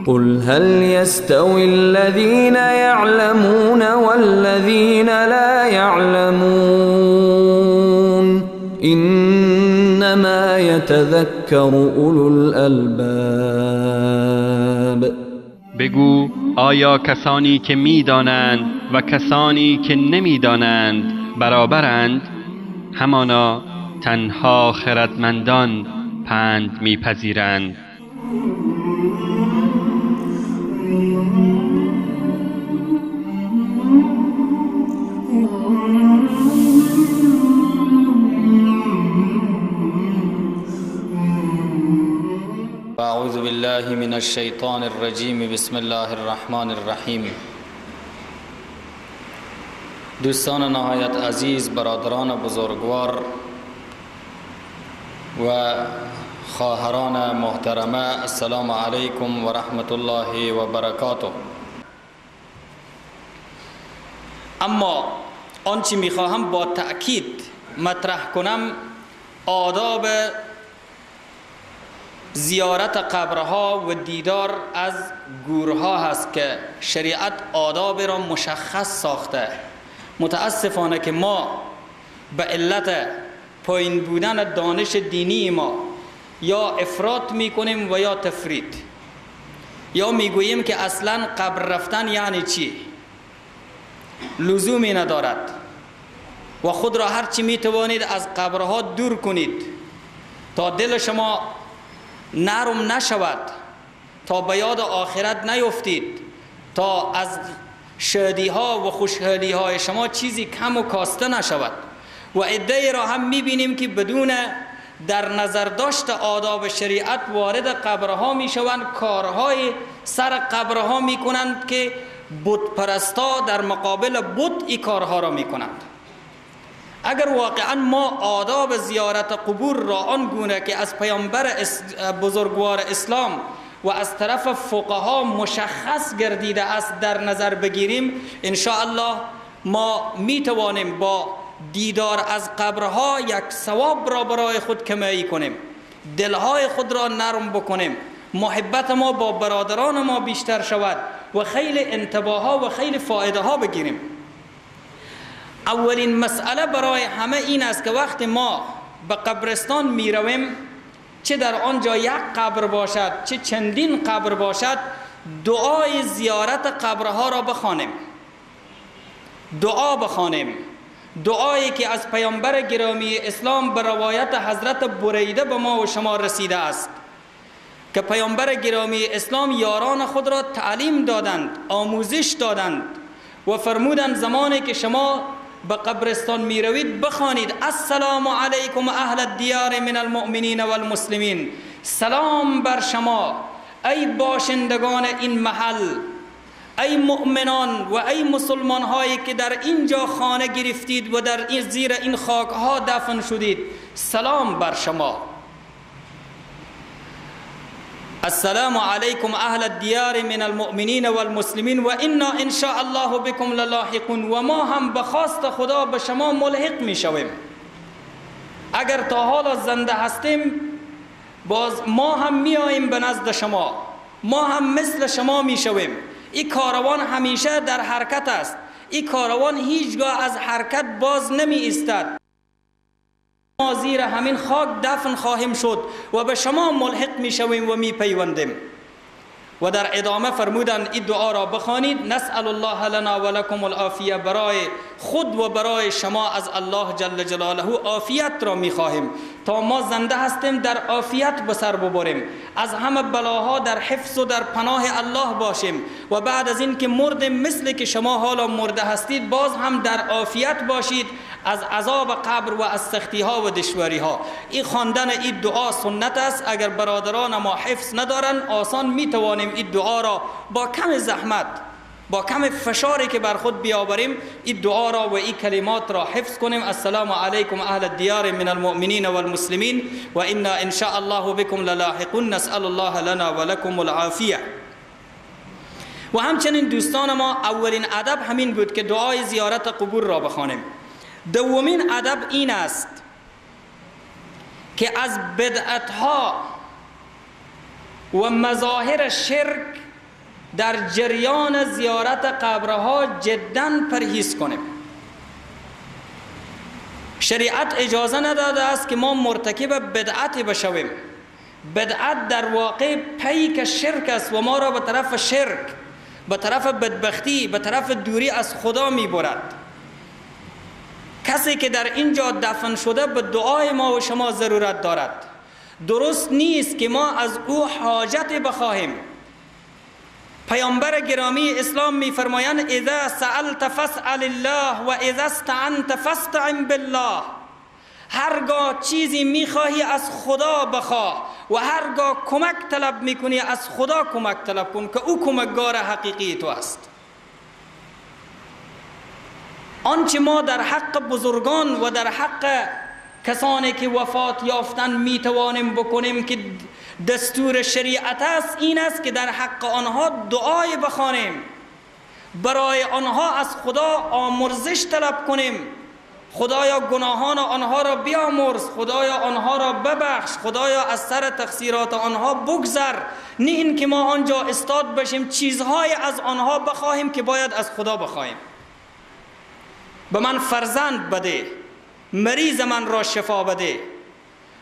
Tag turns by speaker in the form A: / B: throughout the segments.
A: قل هل يستوي الذين يعلمون والذين لا يعلمون إنما يتذكر أولو الألباب.
B: بگو آیا کسانی که میدانند و کسانی که نمیدانند برابرند؟ همانا تنها خردمندان پند میپذیرند.
C: اعوذ بالله من الشیطان الرجیم، بسم الله الرحمن الرحیم. دوستان نهایت عزیز، برادران بزرگوار و خواهران محترمه، السلام علیکم و رحمت الله و برکاته. اما آنچه میخواهم با تأکید مطرح کنم، آداب زیارت قبرها و دیدار از گورها هست که شریعت آداب را مشخص ساخته. متاسفانه که ما به علت پایین بودن دانش دینی ما یا افراط میکنیم و یا تفرید، یا میگوییم که اصلا قبر رفتن یعنی چی، لزومی ندارد و خود را هرچی میتوانید از قبرها دور کنید تا دل شما نرم نشود، تا به یاد آخرت نیفتید، تا از شادی ها و خوشحالی های شما چیزی کم و کاسته نشود. و عده‌ای را هم میبینیم که بدون در نظر داشت آداب شریعت وارد قبرها میشوند، کارهای سر قبرها میکنند که بت پرستا در مقابل بت این کارها را میکنند. اگر واقعا ما آداب زیارت قبور را آن گونه که از پیامبر بزرگوار اسلام و از طرف فقها مشخص گردیده است در نظر بگیریم، ان شاء الله ما می توانیم با دیدار از قبرها یک ثواب را برای خود کمایی کنیم، دلهای خود را نرم بکنیم، محبت ما با برادران ما بیشتر شود و خیلی انتباه ها و خیلی فایده ها بگیریم. اولین مسئله برای همه این است که وقتی ما به قبرستان می رویم، چه در آنجا یک قبر باشد چه چندین قبر باشد، دعای زیارت قبرها را بخوانیم، دعا بخوانیم. دعایی که از پیامبر گرامی اسلام به روایت حضرت بریده به ما و شما رسیده است که پیامبر گرامی اسلام یاران خود را تعلیم دادند، آموزش دادند و فرمودند زمانی که شما به قبرستان می روید بخوانید السلام علیکم اهل الدیار من المؤمنین والمسلمین، سلام بر شما ای باشندگان این محل، ای مؤمنان و ای مسلمان هایی که در اینجا خانه گرفتید و در این زیر این خاک ها دفن شدید، سلام بر شما. السلام علیکم اهل الدیار من المؤمنین والمسلمین و انا ان شاء الله بكم للاحقون، و ما هم به خواست خدا به شما ملحق می شویم. اگر تا حالا زنده هستیم باز ما هم می آییم به نزد شما، ما هم مثل شما می شویم. این کاروان همیشه در حرکت است، این کاروان هیچگاه از حرکت باز نمی ایستد. ما زیر همین خاک دفن خواهیم شد و به شما ملحق می شویم و می پیوندیم. و در ادامه فرمودند این دعا را بخوانید، نسأل الله لنا و لکم العافیه، برای خود و برای شما از الله جل جلاله عافیت را میخواهیم تا ما زنده هستیم در عافیت به سر ببریم، از همه بلاها در حفظ و در پناه الله باشیم و بعد از این که مردیم مثل که شما حالا مرده هستید باز هم در عافیت باشید از عذاب قبر و از سختی ها و دشواری ها. این خواندن این دعا سنت است. اگر برادران ما حفظ ندارن آسان میتوانیم این دعا را با کم زحمت، با کم فشاری که بر خود بیاوریم، این دعا را و این کلمات را حفظ کنیم. السلام علیکم اهل الدیار من المؤمنین والمسلمین و انا ان شاء الله بكم للاحقون نسأل الله لنا ولكم العافیه. و همچنین دوستان ما اولین ادب همین بود که دعای زیارت قبور را بخوانیم. دومین ادب این است که از بدعتها و مظاهر شرک در جریان زیارت قبرها جداً پرهیز کنیم. شریعت اجازه نداده است که ما مرتکب بدعت بشویم. بدعت در واقع پیک شرک است و ما را به طرف شرک، به طرف بدبختی، به طرف دوری از خدا می برد. کسی که در اینجا دفن شده به دعای ما و شما ضرورت دارد. درست نیست که ما از او حاجت بخواهیم. پیامبر گرامی اسلام می‌فرمایند اذا سألت فاسأل الله و اذا استعنت فاستعن بالله. هرگاه چیزی میخواهی از خدا بخواه و هرگاه کمک طلب میکنی از خدا کمک طلب کن که او کمکگار حقیقی تو است. آنچه ما در حق بزرگان و در حق کسانی که وفات یافتن میتوانیم بکنیم که دستور شریعت است، این است که در حق آنها دعای بخوانیم، برای آنها از خدا آمرزش طلب کنیم. خدایا گناهان آنها را بیامرز، خدایا آنها را ببخش، خدایا از سر تقصیرات آنها بگذر. نه این که ما آنجا استاد بشیم چیزهای از آنها بخواهیم که باید از خدا بخواهیم. به من فرزند بده، مریض من را شفا بده،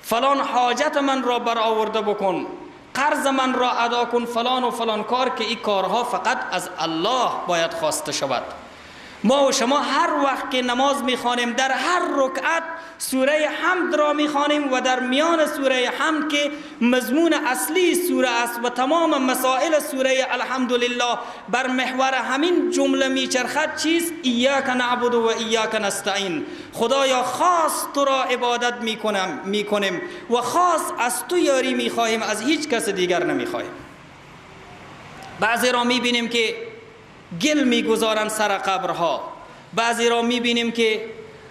C: فلان حاجت من را برآورده بکن، قرض من را ادا کن، فلان و فلان کار، که این کارها فقط از الله باید خواسته شود. ما و شما هر وقت که نماز میخوانیم در هر رکعت سوره حمد را میخوانیم و در میان سوره حمد که مضمون اصلی سوره است و تمام مسائل سوره الحمدلله بر محور همین جمله میچرخد، چیست؟ ایاک نعبد و ایاک نستعین. خدایا خاص تو را عبادت میکنیم و خاص از تو یاری میخواهیم، از هیچ کس دیگر نمیخواهیم. بعضی را میبینیم که گل میگذارند سر قبرها، بعضی را میبینیم که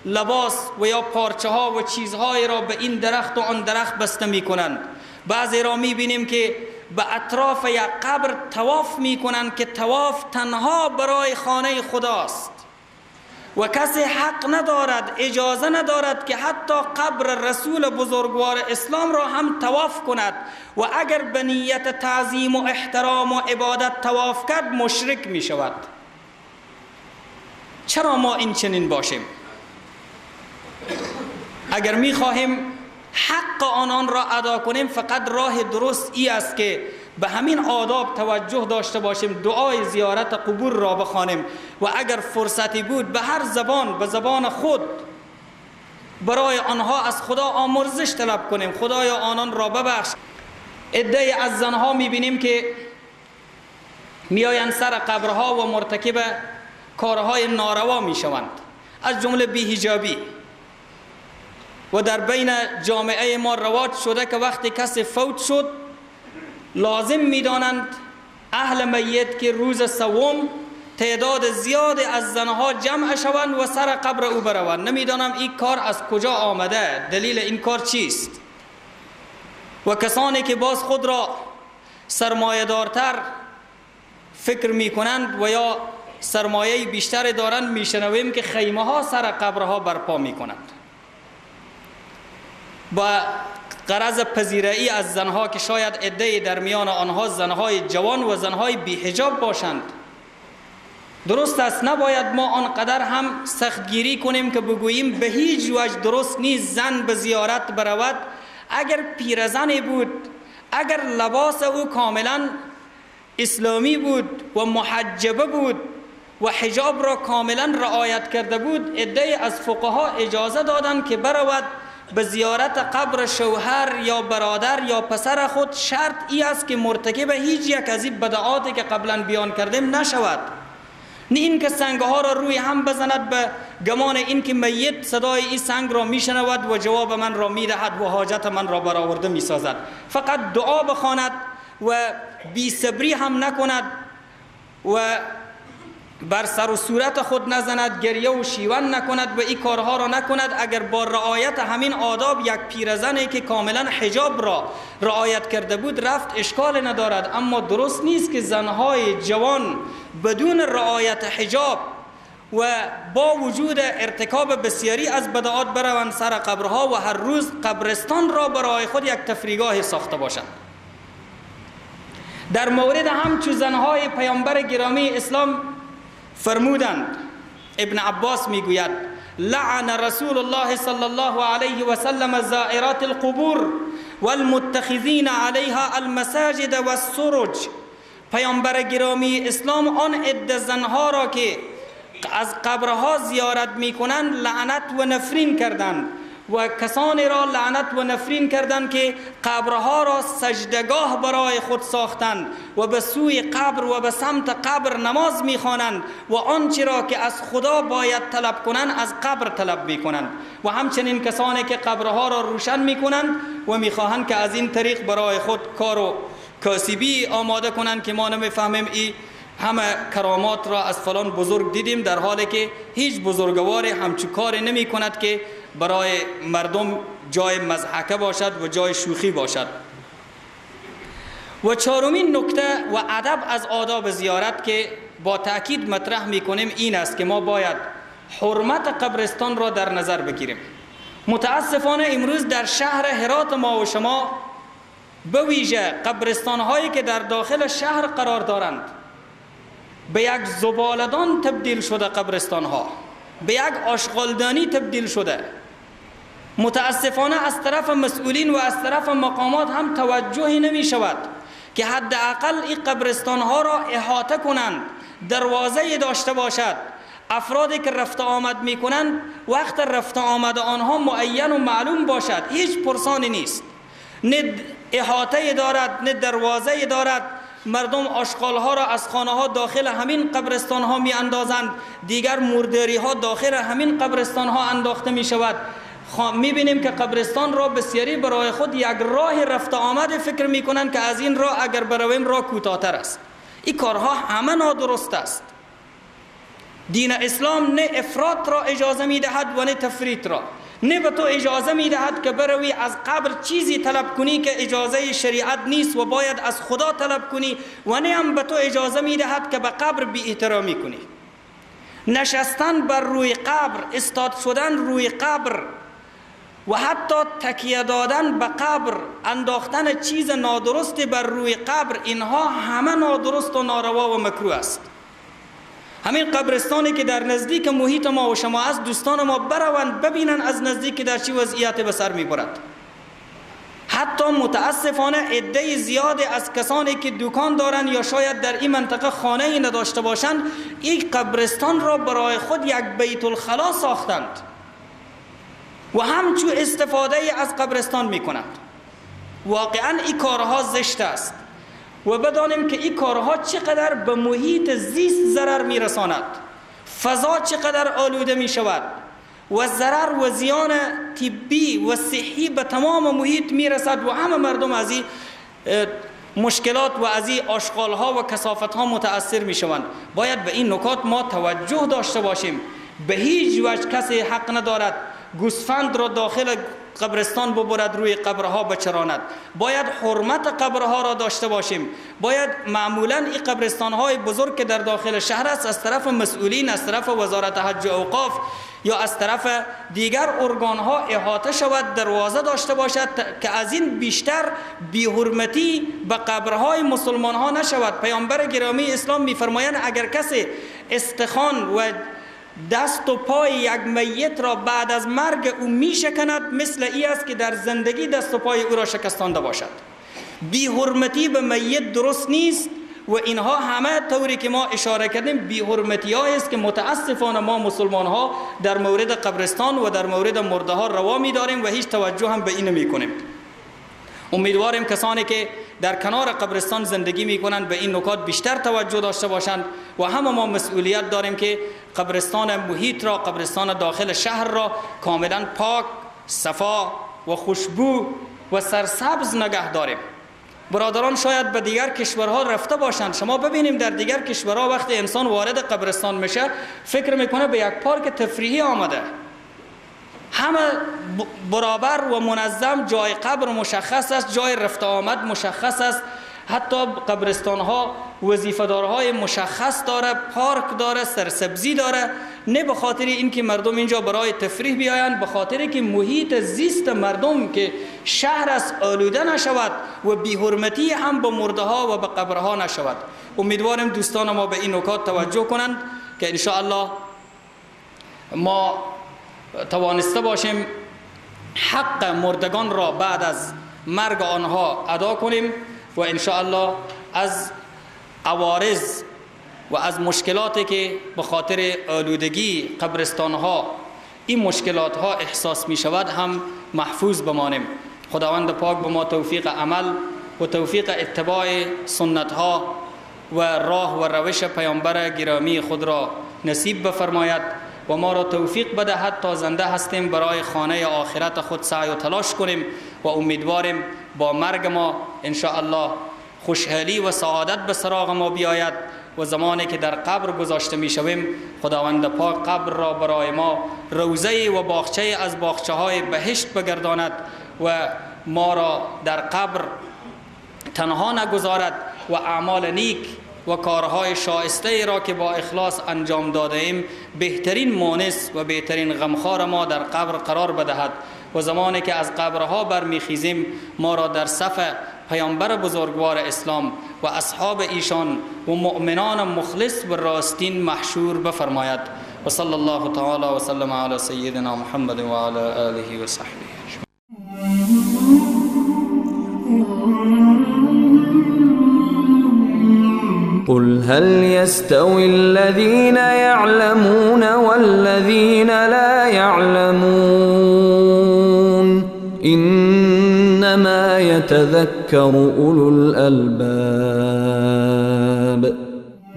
C: لباس و یا پارچه ها و چیزهای را به این درخت و آن درخت بسته میکنند، بعضی را میبینیم که به اطراف یک قبر طواف میکنند که طواف تنها برای خانه خداست و کسی حق ندارد، اجازه ندارد که حتی قبر رسول بزرگوار اسلام را هم طواف کند و اگر به نیت تعظیم و احترام و عبادت طواف کرد مشرک می شود. چرا ما این چنین باشیم؟ اگر می خواهیم حق آنان را ادا کنیم فقط راه درست ای است که به همین آداب توجه داشته باشیم، دعای زیارت قبور را بخوانیم و اگر فرصتی بود به هر زبان، به زبان خود برای آنها از خدا آمرزش طلب کنیم، خدایا آنان را ببخش. عده‌ای از زنها میبینیم که میآیند سر قبرها و مرتکب کارهای ناروا میشوند، از جمله بی‌حجابی. و در بین جامعه ما رواج شده که وقتی کسی فوت شد لازم میدانند اهل میت که روز سوم تعداد زیاد از زنها جمع شوند و سر قبر او بروند. نمیدانم این کار از کجا آمده، دلیل این کار چیست؟ و کسانی که باز خود را سرمایه دارتر فکر میکنند و یا سرمایه بیشتر دارند، میشنویم که خیمه ها سر قبرها برپا میکنند با غرض پذیرایی از زنها که شاید عده‌ای در میان آنها زنهای جوان و زنهای بی‌حجاب باشند. درست است، نباید ما آنقدر هم سختگیری کنیم که بگوییم به هیچ وجه درست نیست زن به زیارت برود. اگر پیرزنی بود، اگر لباس او کاملا اسلامی بود و محجبه بود و حجاب را کاملا رعایت کرده بود، عده‌ای از فقها اجازه دادند که برود به زیارت قبر شوهر یا برادر یا پسر خود. شرط ای است که مرتکب هیچ یک از این بدعاتی که قبلا بیان کردیم نشود. نه اینکه سنگها را روی هم بزند به گمان اینکه میت صدای این سنگ را میشنود و جواب من را میدهد و حاجت من را برآورده میسازد. فقط دعا بخواند و بی صبری هم نکند و بر سر و صورت خود نزند، گریه و شیون نکند و این کارها را نکند. اگر با رعایت همین آداب یک پیرزنی که کاملا حجاب را رعایت کرده بود رفت، اشکال ندارد. اما درست نیست که زنهای جوان بدون رعایت حجاب و با وجود ارتکاب بسیاری از بدعات بروند سر قبرها و هر روز قبرستان را برای خود یک تفریگاه ساخته باشند. در مورد همچو زنهای پیامبر گرامی اسلام فرمودند، ابن عباس میگوید لعن رسول الله صلی الله علیه و سلم زائرات القبور والمتخذین علیها المساجد والسرج. پیامبر گرامی اسلام آن عده زنها را که از قبرها زیارت میکنند لعنت و نفرین کردند و کسانی را لعنت و نفرین کردند که قبرها را سجدگاه برای خود ساختند و به سوی قبر و به سمت قبر نماز میخوانند و آنچه را که از خدا باید طلب کنند از قبر طلب میکنند، و همچنین کسانی که قبرها را روشن میکنند و میخواهند که از این طریق برای خود کار و کاسبی آماده کنند که ما نمیفهمیم ای همه کرامات را از فلان بزرگ دیدیم، در حالی که هیچ بزرگواری همچو کاری نمی کند که برای مردم جای مضحکه باشد و جای شوخی باشد. و چهارمین نکته و ادب از آداب زیارت که با تأکید مطرح می کنیم این است که ما باید حرمت قبرستان را در نظر بگیریم. متاسفانه امروز در شهر هرات ما و شما به ویژه قبرستان هایی که در داخل شهر قرار دارند به یک زبالدان تبدیل شده، قبرستان ها به یک آشغالدانی تبدیل شده. متاسفانه از طرف مسئولین و از طرف مقامات هم توجهی نمی شود که حداقل این قبرستان ها را احاطه کنند، دروازه داشته باشد، افرادی که رفت آمد می کنند وقت رفت آمد آنها معین و معلوم باشد. هیچ پرسانی نیست، نه احاطه دارد نه دروازه دارد. مردم آشغال ها را از خانه ها داخل همین قبرستان ها می اندازند، دیگر مرداری ها داخل همین قبرستان ها انداخته می شود. می بینیم که قبرستان را بسیاری برای خود یک راه رفت آمد فکر می کنند که از این راه اگر برویم راه کوتاه‌تر است. این کارها همه نادرست است. دین اسلام نه افراط را اجازه می دهد و نه تفریط را، نه به تو اجازه می دهد که بروی از قبر چیزی طلب کنی که اجازه شریعت نیست و باید از خدا طلب کنی، و نه هم به تو اجازه می دهد که به قبر بی احترامی کنی. نشستن بر روی قبر، استاد شدن روی قبر و حتی تکیه دادن به قبر، انداختن چیز نادرست بر روی قبر، اینها همه نادرست و ناروا و مکروه است. همین قبرستانی که در نزدیک محیط ما و شما است، دوستان ما بروند ببینن از نزدیک در چه وضعیت به سر میبرد. حتی متاسفانه عده زیاد از کسانی که دکان دارند یا شاید در این منطقه خانه ای نداشته باشند، این قبرستان را برای خود یک بیت الخلا ساختند و همچو استفاده از قبرستان میکنند. واقعا این کارها زشت است و بدانیم که این کارها چقدر به محیط زیست ضرر میرساند، فضا چقدر آلوده می شود و ضرر و زیان طبی و صحی به تمام محیط میرسد و همه مردم از این مشکلات و از این آشغال ها و کثافت ها متاثر می شوند. باید به این نکات ما توجه داشته باشیم. به هیچ وجه کسی حق ندارد گوسفند را داخل قبرستان ببرد روی قبرها بچراند. باید حرمت قبرها را داشته باشیم. باید معمولا این قبرستان های بزرگ که در داخل شهر است از طرف مسئولین، از طرف وزارت حج و اوقاف یا از طرف دیگر ارگان ها احاطه شود، دروازه داشته باشد که از این بیشتر بی‌حرمتی به قبرهای مسلمان ها نشود. پیامبر گرامی اسلام می‌فرمایند اگر کسی استخوان و دست و پای یک میت را بعد از مرگ او می شکند، مثل ای است که در زندگی دست و پای او را شکستانده باشد. بی حرمتی به میت درست نیست و اینها همه طوری که ما اشاره کردیم بی حرمتی ها است که متاسفانه ما مسلمان ها در مورد قبرستان و در مورد مرده ها روا می داریم و هیچ توجه هم به این نمی کنیم. امیدواریم کسانی که در کنار قبرستان زندگی میکنند به این نکات بیشتر توجه داشته باشند و همه ما مسئولیت داریم که قبرستان محیط را، قبرستان داخل شهر را کاملا پاک، صفا و خوشبو و سرسبز نگه داریم. برادران شاید به دیگر کشورها رفته باشند، شما ببینیم در دیگر کشورها وقتی انسان وارد قبرستان میشه فکر میکنه به یک پارک تفریحی آمده، همه برابر و منظم، جای قبر مشخص است، جای رفت آمد مشخص است، حتی قبرستان ها وظیفه‌دارهای مشخص داره، پارک داره، سرسبزی داره، نه به خاطر اینکه مردم اینجا برای تفریح بیایند، به خاطر که محیط زیست مردم که شهر است آلوده نشود و بی‌حرمتی هم به مرده ها و به قبرها نشود. امیدواریم دوستان ما به این نکات توجه کنند که ان شاء الله ما توانسته باشیم حق مردگان را بعد از مرگ آنها ادا کنیم و ان شاء الله از عوارض و از مشکلاتی که به خاطر آلودگی قبرستان ها این مشکلات ها احساس می شود هم محفوظ بمانیم. خداوند پاک به ما توفیق عمل و توفیق اتباع سنت ها و راه و روش پیامبر گرامی خود را نصیب بفرماید و ما را توفیق بدهد تا زنده هستیم برای خانه آخرت خود سعی و تلاش کنیم و امیدواریم با مرگ ما ان شاء الله خوشحالی و سعادت به سراغ ما بیاید و زمانی که در قبر گذاشته می شویم خداوند پاک قبر را برای ما روضه و باغچه از باغچه های بهشت بگرداند و ما را در قبر تنها نگذارد و اعمال نیک و کارهای شایسته را که با اخلاص انجام داده ایم بهترین مونس و بهترین غمخوار ما در قبر قرار بدهد و زمانی که از قبرها برمیخیزیم ما را در صف پیامبر بزرگوار اسلام و اصحاب ایشان و مؤمنان مخلص و راستین محشور بفرماید. و صلی الله تعالی و سلم علی سیدنا محمد و علی آله و صحبه.
A: قل هل يستوي الذين يعلمون والذين لا يعلمون إنما يتذكر أولو الألباب.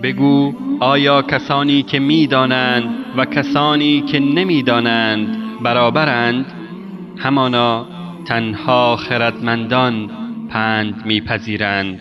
B: بگو آیا کسانی که میدانند و کسانی که نمیدانند برابرند؟ همانا تنها خردمندان پند میپذیرند.